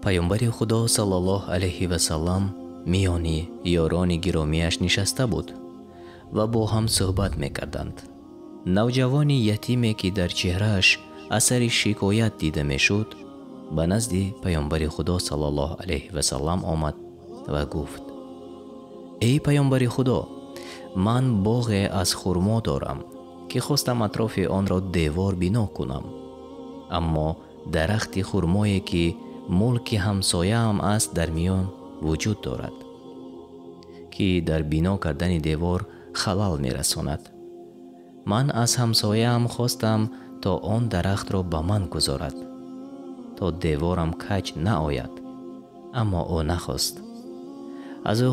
Паёмбари Худо саллаллоҳу алайҳи васаллам миёни ёрони гиромиаш нишаста буд ва бо ҳам суҳбат мекарданд. Навҷавони ятиме, ки дар чеҳрааш асари шикоят дида мешуд, ба назди Паёмбари Худо саллаллоҳу алайҳи васаллам омад ва гуфт: Эй Паёмбари Худо, ман боғе аз хурмо дорам, ки хостам атрофи онро девор бино кунам, аммо дарахти хурмое, ки мулки ҳамсояам аст, дар миён вуҷуд дорад, ки дар бино кардани девор халал мерасонад. Ман аз ҳамсояам хостам, то он дарахтро ба ман гузорад, то деворам каҷ наояд, аммо ӯ нахост. Аз ӯ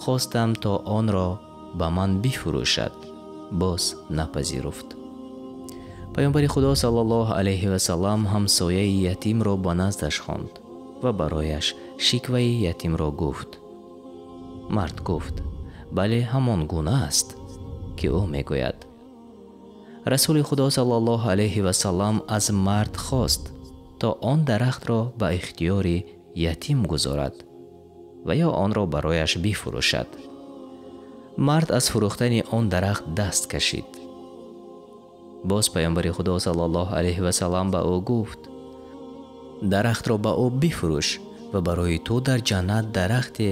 хостам, то онро ба ман бифурӯшад, боз напазируфт. Паёмбари Худо саллаллоҳу алайҳи васаллам ҳамсояи ятимро ба наздаш хонд ва барояш шикваи ятимро гуфт. Мард гуфт: бале, ҳамон гуна аст, ки ӯ мегӯяд. Расули Худо саллаллоҳу алайҳи васаллам аз мард хост, то он дарахтро ба ихтиёри ятим гузорад ва ё онро барояш бифурӯшад. Мард аз фурӯхтани он дарахт даст кашид. Боз Паёмбари Худо саллаллоҳу алайҳи васаллам ба ӯ гуфт: дарахтро ба ӯ бифурӯш ва барои ту дар ҷаннат дарахте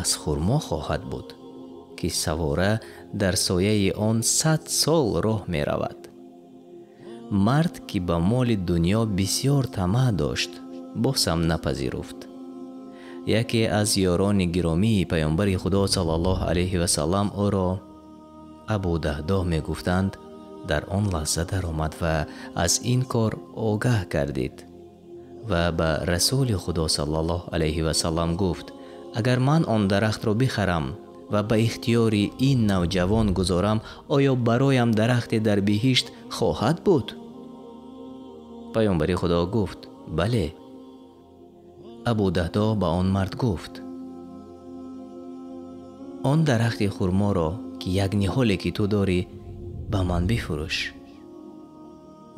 аз хурмо хоҳад буд, ки савора дар сояи он 100 сол роҳ меравад. Мард, ки ба моли дунё бисёр тамаъ дошт, боз ҳам напазируфт. Яке аз ёрони гиромии Паёмбари Худо саллаллоҳу алайҳи васаллам, ӯро Абу Даҳдоҳ мегуфтанд, дар он лаҳза даромад ва аз ин кор огаҳ гардид ва ба Расули Худо саллаллоҳу алайҳи васаллам гуфт: агар ман он дарахтро бихарам ва ба ихтиёри ин навҷавон гузорам, оё бароям дарахте дар биҳишт хоҳад буд? Паёмбари Худо гуфт: бале. Абу Даҳдоҳ ба он мард гуфт: он дарахти хурморо, ки як ниҳоле ки ту дорӣ, ба ман бифурӯш.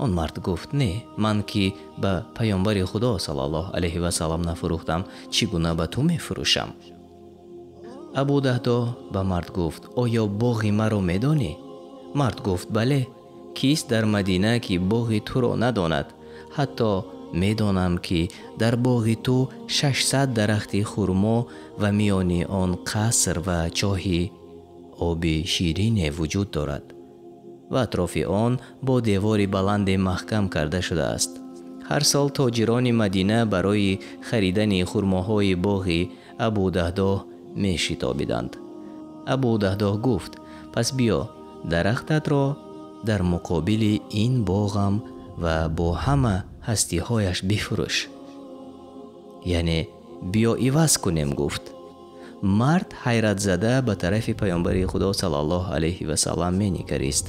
Он мард гуфт: не, ман ки ба Паёмбари Худо саллаллоҳу алайҳи васаллам нафурӯхтам, чӣ гуна ба ту мефурӯшам? Абу Даҳдоҳ ба мард гуфт: оё боғи маро медонӣ? Мард гуфт: бале, кист дар Мадина, ки боғи туро надонад? Ҳатто медонам, ки дар боғи ту 600 дарахти хурмо ва миёни он қаср ва чоҳи оби ширине вуҷуд дорад ва атрофи он бо девори баланде маҳкам карда шудааст. Ҳар сол тоҷирони Мадина барои харидани хурмоҳои боғи Абу Даҳдоҳ мешитобиданд. Абу Даҳдоҳ гуфт: пас биё, дарахтатро дар муқобили ин боғам ва бо ҳама ҳастиҳояш бифурӯш. Яъне биё иваз кунем, гуфт. Мард ҳайратзада ба тарафи Паёмбари Худо саллаллоҳу алайҳи васаллам менигарист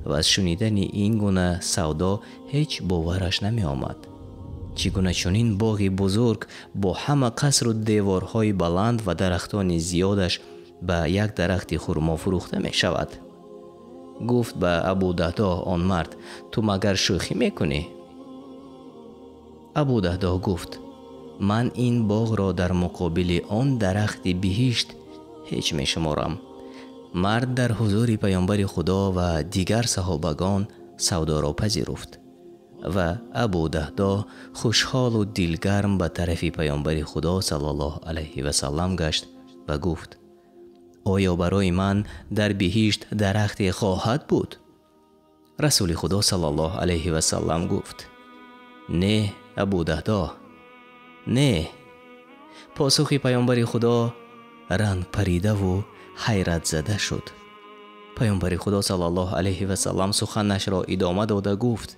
ва аз шунидани ин гуна савдо ҳеҷ бовараш намеомад. Чӣ гуна чунин боғи бузург бо ҳама қасру деворҳои баланд ва дарахтони зиёдаш ба як дарахти хурмо фурӯхта мешавад? Гуфт ба Абу Даҳдоҳ он мард: ту магар шӯхӣ мекунӣ? Абу Даҳдоҳ гуфт: ман ин боғро дар муқобили он дарахти биҳишт ҳеҷ мешуморам. Мард дар ҳузури Паёмбари Худо ва дигар саҳобагон савдоро пазируфт ва Абу Даҳдоҳ хушҳолу дилгарм ба тарафи Паёмбари Худо саллаллоҳу алайҳи васаллам гашт ва гуфт: оё барои ман дар биҳишт дарахте хоҳад буд? Расули Худо саллаллоҳу алайҳи васаллам гуфт: не, Абу Даҳдоҳ, не. Посухи Паёмбари Худо рангпаридаву ҳайратзада шуд. Паёмбари Худо саллаллоҳу алайҳи васаллам суханашро идома дода гуфт,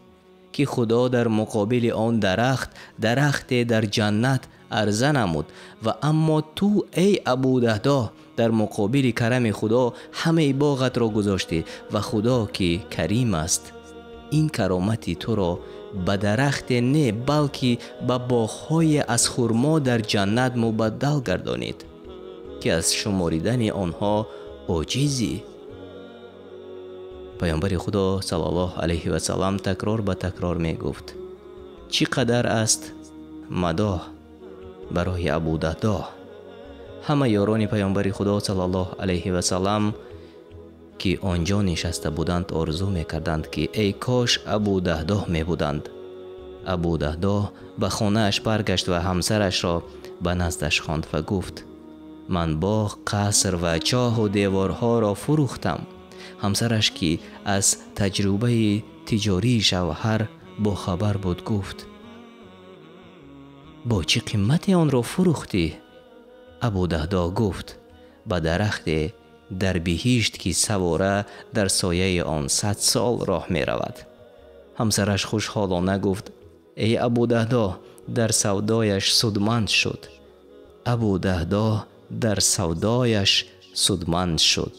ки Худо дар муқобили он дарахт дарахте дар ҷаннат арза намуд ва аммо ту, эй Абу Даҳдоҳ, дар муқобили карами Худо ҳамаи боғатро гузоштӣ ва Худо, ки карим аст, ин каромати туро ба дарахте не, балки ба боғҳое аз хурмо дар ҷаннат мубаддал гардонид, ки аз шуморидани онҳо оҷизӣ. Паёмбари Худо саллаллоҳу алайҳи васаллам такрор ба такрор мегуфт: чӣ қадар аст мадоҳ Барои Абу Даҳдоҳ. Ҳама ёрони паёмбари Худо саллаллоҳу алайҳи васаллам, ки он ҷо нишаста буданд, орзу мекарданд, ки эй кош Абу Даҳдоҳ мебуданд. Абу Даҳдоҳ ба хонааш баргашт ва ҳамсарашро ба наздаш хонд ва гуфт: ман боғ, қаср ва чоҳу деворҳоро фурӯхтам. Ҳамсараш, ки аз таҷрибаи тиҷории шавҳар бохабар буд, гуфт: бо чӣ қимате онро фурӯхтӣ? Абу Даҳдоҳ гуфт: ба дарахте дар биҳишт, ки савора дар сояи он 100 сол роҳ меравад. Ҳамсараш хушҳолона гуфт: эй Абу Даҳдоҳ, дар савдояш судманд шуд. Абу Даҳдоҳ дар савдояш судманд шуд.